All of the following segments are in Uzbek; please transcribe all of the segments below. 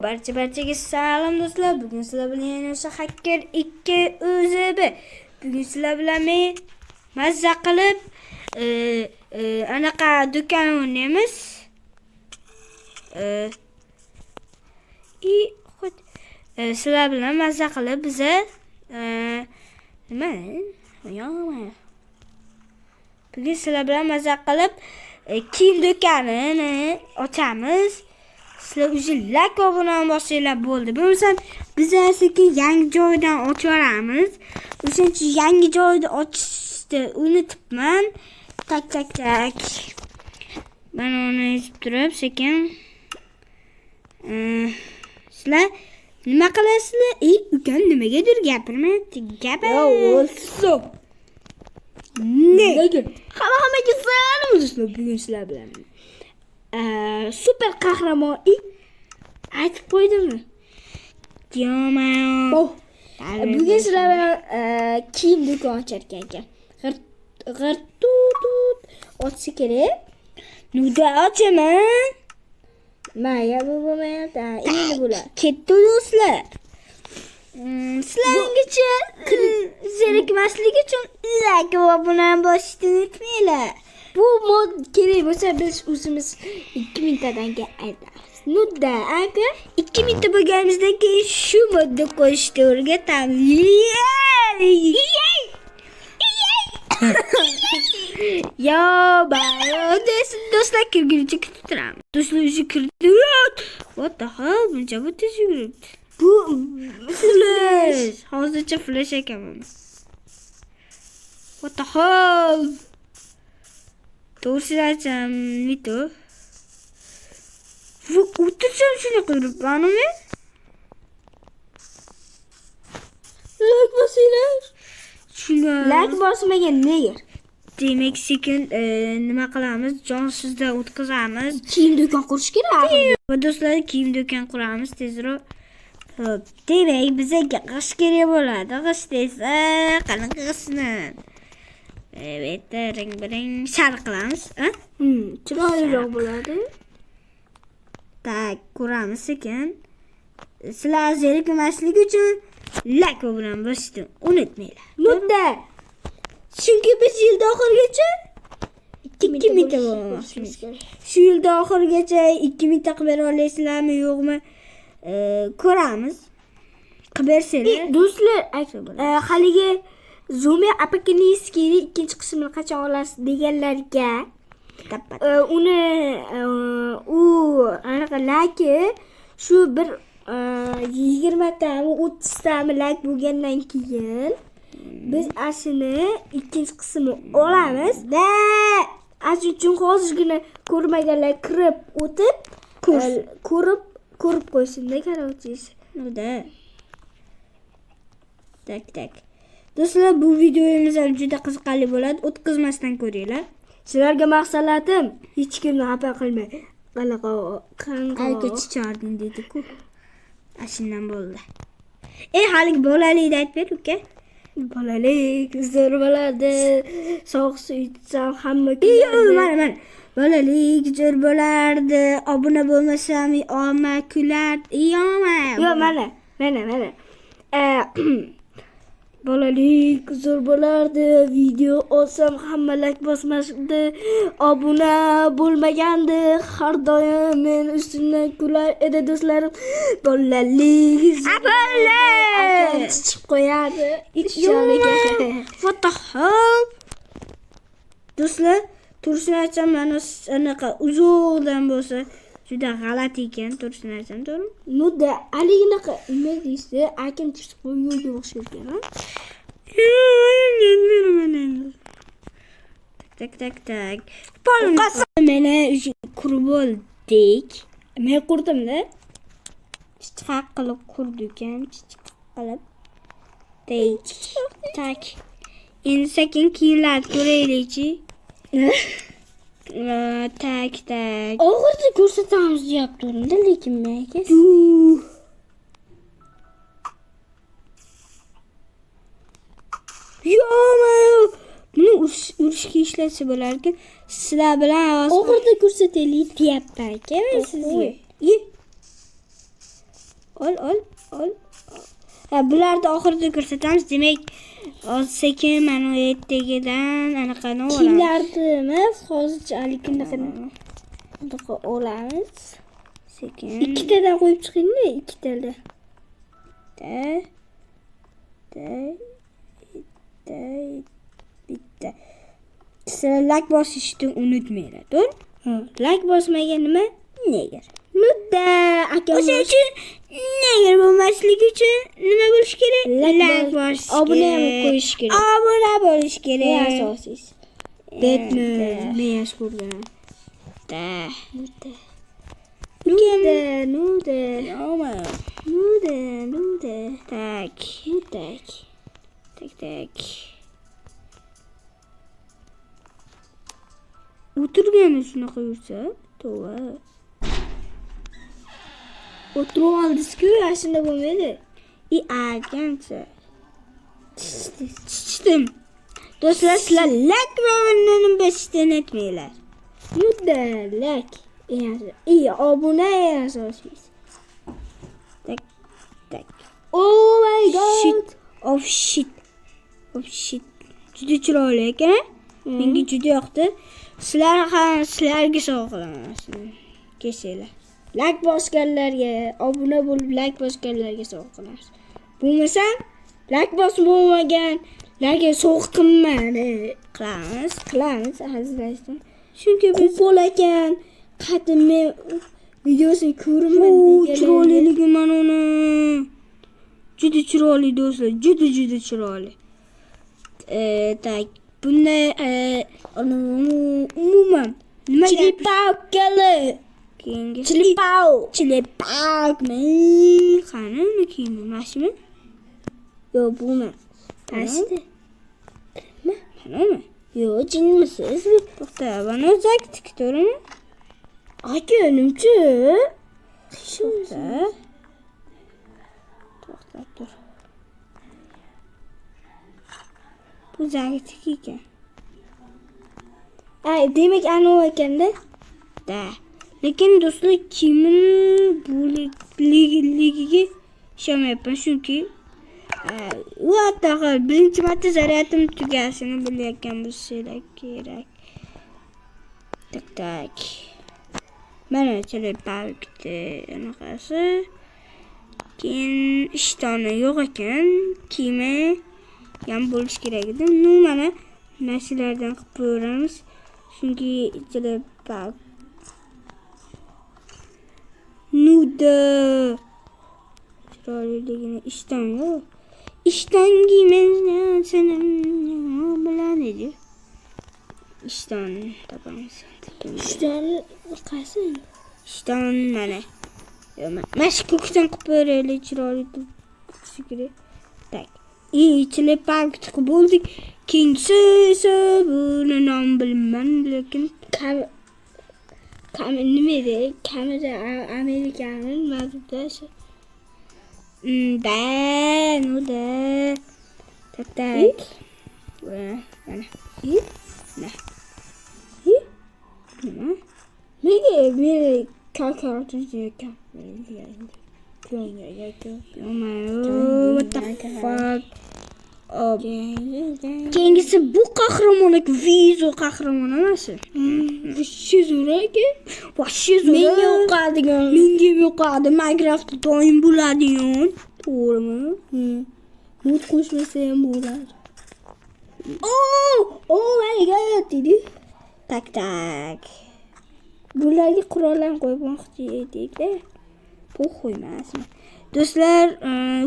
Barcha-barchaga salom do'stlar. Bugun sizlar bilan yana o'sha Hacker 2 UZB. Bugun sizlar bilan men mazza qilib anaqa do'kon o'ynaymiz. E, i xud sizlar bilan mazza qilib biza nima? Yo'q. Bugun sizlar bilan mazza qilib kiyim do'konini ochamiz. Sizlar уже like obuna bossanglar bo'ldi. Bo'lmasam biz sekin yangi joydan ochib yuboramiz. O'shaning uchun yangi joyda ochishni unutibman. Так, так, так. Mana uni yozib turib sekin sizlar nima qilasizlar? Ey, ukam nimagadir gapirmayapti. Gapir. Ya o'lsin. Ne? Nega? Hamma hammaga salom do'stlar. Bugun sizlar bilan super qahramon aytib qo'ydimmi? Yo'q. Oh. Bugun sizlar bilan kiyim do'kon ochar ekan. G'irt g'irt tut tut ochsa kerak. Nuda ochaman. Maya bu bo'lmayapti. Ha, endi bo'ladi. Ketdi do'stlar. Sizlargacha zerikmaslik uchun like va obuna bosishni unutmanglar. Bu mod kerak bo'lsa biz o'zimiz 2000 tadan keyin aytamiz. Ну да, aka. 2000 ta bo'lganimizdan keyin shu modni qo'yishni o'rgatamiz. Yo, do'stlar kirgunicha kutib turamiz. Do'stlar уже kirdi. What the hell? Buncha bu tez yuribdi. Bu Flash. Hozircha flash ekan. What the hell? To'g'risini aytsam, не то. Bu o'tirsam shunaqa yuribman men. Like bosinglar. Shuni. Like bosmagan neger? Demak, sekin nima qilamiz? Jonsizda o'tkazamiz. Kiyim do'kon qurish kerak axir. Va do'stlar, kiyim do'kon quramiz tezroq. Xo'p, demak, bizga g'isht kerak bo'ladi. G'isht esa qanaqa g'ishtni? Evet, ring biring shar qilamiz, a? Chiroyliroq bo'ladi. Так, ko'ramiz sekin. Sizlar zerikmaslik uchun like bilan bosishni unutmanglar. Ну да. Chunki biz yilda oxirigacha 2000 ta bo'lmoqchimiz bo'lmoqchimiz. Kerak. Shu yilda oxirigacha 2000 ta qilib bera olasizlarmi, yo'qmi? Ko'ramiz. Qilib bersanglar. Do'stlar, bo'ladi. Haligi Zombi Apokalipskini ikkinchi qismini qachon olasiz deganlarga Tappa. Uni u anaqa like shu bir 20 tami 30 tami like bo'lgandan keyin biz ashuni ikkinchi qismini olamiz. Da. Shuning uchun hozirgina ko'rmaganlar kirib o'tib Ko'rsin. Ko'rib qo'ysin-da, короче. Ну да. Так, так. Do'stlar, bu videomiz ham juda qiziqarli bo'ladi. O'tkazmasdan ko'ringlar. Sizlarga maslahatim, hech kimni xafa qilmang. Qanaqa qanaqa Ayka chicharding dedi-ku. Ashundan bo'ldi. E, haligi bolalikda aytib ber, uka. Bolalik zo'r bo'ladi. Sovuq suv ichsam hamma Yo'q, kuladi. Mana, mana. Bolalik zo'r bo'lardi. Obuna bo'lmasam omma kulardi. Yo'q, Yo'q, mana, mana, mana. Bolalik zo'r bo'lardi. Video olsam hamma like bosmasdi. Obuna bo'lmagandi. Har doim men ustimdan kular edi do'stlarim. Bolalik zo'r Apollo! Akam chichib qo'yardi. Ishoniga. What the hell? Do'stlar, to'g'risini aytsam, mana anaqa uzoqdan bo'lsa juda g'alati ekan, to'g'risini aytsam, to'g'rimi? Ну да, haligi nima deysiz? Akam chichib qo'yuvga o'xshaydi, ha? Так, так, так. Mana qurib bo'ldik. Men qurdim-da. Chichqaq qilib qurdik ekan, chichqaq qilib. Так, так. Endi sekin kiyimlarni ko'raylikchi. Так, так. Oxirida ko'rsatamiz deyapti-da, lekin men aka. Yo'q, buni urushga ishlatsa bo'lar ekan. Sizlar bilan hozir Oxirida ko'rsataylik deyapman aka men sizga. Ye. Ol, ol, ol. Ha, bularni oxirida ko'rsatamiz. Demak, hozir sekin mana u yerdagidan anaqani olamiz. Kiyimlarni emas, hozircha haligini bunaqa olamiz. Sekin. Ikkitadan qo'yib chiqingda, ikkitada. Bitta, bitta, bitta, bitta. Sizlar like bosishni unutmanglar, to'g'ri? Like bosmagan nima? Neger. Nudda aka. O'sha uchun neger bo'lmasligi uchun nima bo'lish kerak? Like bosish obuna ham kerak. qo'yish kerak. Obuna bo'lish kerak. Eng asosiysi. Batman. Men yaxshi ko'rgan. Da. Nudda. Nudda, nudda. Nima? Nudda, nudda. Так. Nuddak. Так, так. O'tirgani shunaqa yursa, to'g'ri. O'tirib oldingiz-ku, shunda bo'lmaydi. I agancha. Chichdim. Do'stlar, sizlar like va obunani bosishni unutmanglar. Nudda, like. Eng asosiysi. Obuna eng asosiysi. Так, так. Oh my god. Shit. Oh shit. Oh shit. Juda chiroyli ekan. Menga juda yoqdi. Sizlar ham sizlarga sovg'a qilaman shuni. Kelsanglar. Like bosganlarga, obuna bo'lib like bosganlarga sovg'a qilamiz. Bo'lmasa Like bosib bo'lmaganlarga sovg'a qilmadi. qilamiz. Qilamiz, hazillashdim. Chunki biz Qo'pol ekan. Qatim men videosini ko'rman bu deganlarga- chiroyliligi mana uni. Juda chiroyli do'stlar, juda juda chiroyli. Так, bunday umuman nima gap? Chilipau keldi. Keyingi Chilipau. Chilepakmi? Qani uni kiyimi? Mana shumi? Yo'q, bu emas. Mana? Nima? Manami? Yo'q, jinmisiz bu? To'xta, mana o'zaktik, to'g'rimi? Aka, nimchi? To'xta. To'xta, tur. Bu zaktik ekan. Ay, demak anavi ekanda. Da. Lekin do'stlar, kiyimini buligiga ishonmayapman, chunki u hatto birinchi marta zaryadim tugashini bilayotgan bo'lsanglar kerak. Tak, tak. Mana chilepakni anaqasi. Keyin ishtoni yo'q ekan, kiyimi ham bo'lishi kerak edi. Nu mana narsalardan qilib ko'ramiz. Chunki chilepak nuda chiroyliligini ishton yo'q. Ishton giymen senin bilan edi. Ishton topamiz. Ishton qaysi? Ishton mana. Mana shu ko'kdan qilib ko'raylik, chiroyli turib kerak. Tak. Chilepak chiqib bo'ldik. Keyingisi esa buni nom bilmayman, lekin Kam nima edi? Kamida Amerikani nimasida shu. Da, nu da. Tak, tak. Mana. Mana. Nima? Nega meni kakao What the fuck? Keyingisi bu qahramon Vizo qahramon emas. Вообще zo'r aka. Вообще zo'r. Menga yoqadigan. Menga ham yoqadi. Minecraftda doim bo'ladigan. To'g'rimi? Mod qo'shmasa ham bo'ladi. Oh, oh my god deydi. Tak, tak. Bularga qurollarni qo'ymoqchi edik-da. Похуй emasmi? Do'stlar,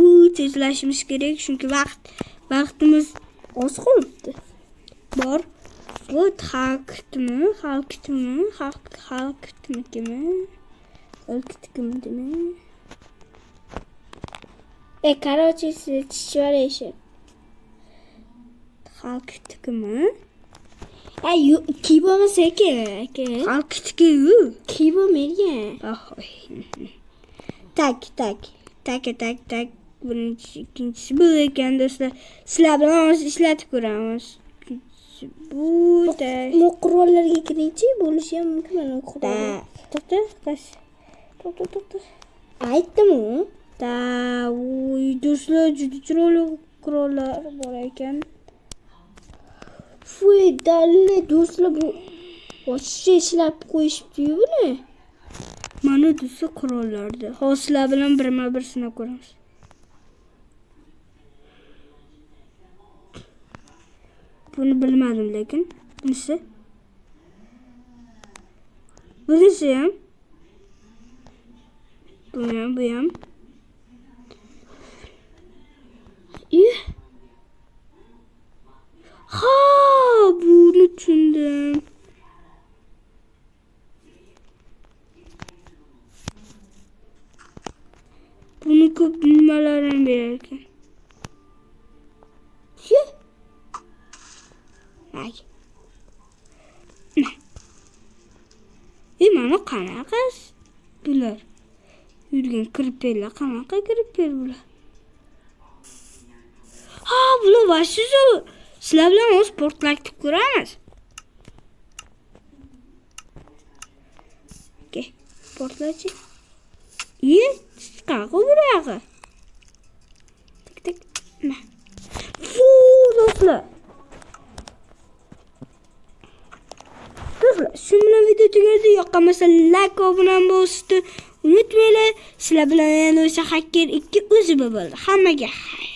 u tezlashimiz kerak, chunki vaqtimiz oz qolibdi. Bor. Bu Hulk'mi? Hulk'mi? Hulk'mikimi? Hulk'midimi? Короче, siz chichib Hulk'mi? Ay, kiyib bo'lmasa aka, aka. Hulk'tiki-yu. Kiyib bo'lmaydigan. Oh. Tak, tak. Tak, tak, tak. Birinchisi, ikkinchisi bu ekan do'stlar. Sizlar bilan hozir ishlatib ko'ramiz. Ikkinchisi bu. Tak. Bu qurollarga kiringchi, bo'lishi ham mumkin mana qurol. To'xta, to'xta. To'xta, to'xta. Aytdim-u. Voy, do'stlar, juda chiroyli qurollar bor ekan. Fuy, dalli do'stlar, bu вообще ishlab qo'yishibdi-yu buni. Mana do'stlar qurollarni. Hozir sizlar bilan birma-bir sinab ko'ramiz. Buni bilmadim lekin. Bunisi. Bunisi ham. Bu ham, bu ham. Ha, buni tushundim. Buni ko'p nimalar ham berar ekan. Ay. Mana qanaqa bular? Yurgan kirperlar qanaqa kirper bular? Ha, bular вообще zo'r. Sizlar bilan o'z portlatib ko'ramiz. Okey, portlachi. Chiqaqi burag'i. Tik tik. Fu, do'stlar. Do'stlar, shu bilan video tugadi. Yoqqan bo'lsa like, obuna bosishni unutmanglar. Sizlar bilan yana o'sha Hacker 2 o'zi bo'ldi. Hammaga xayr.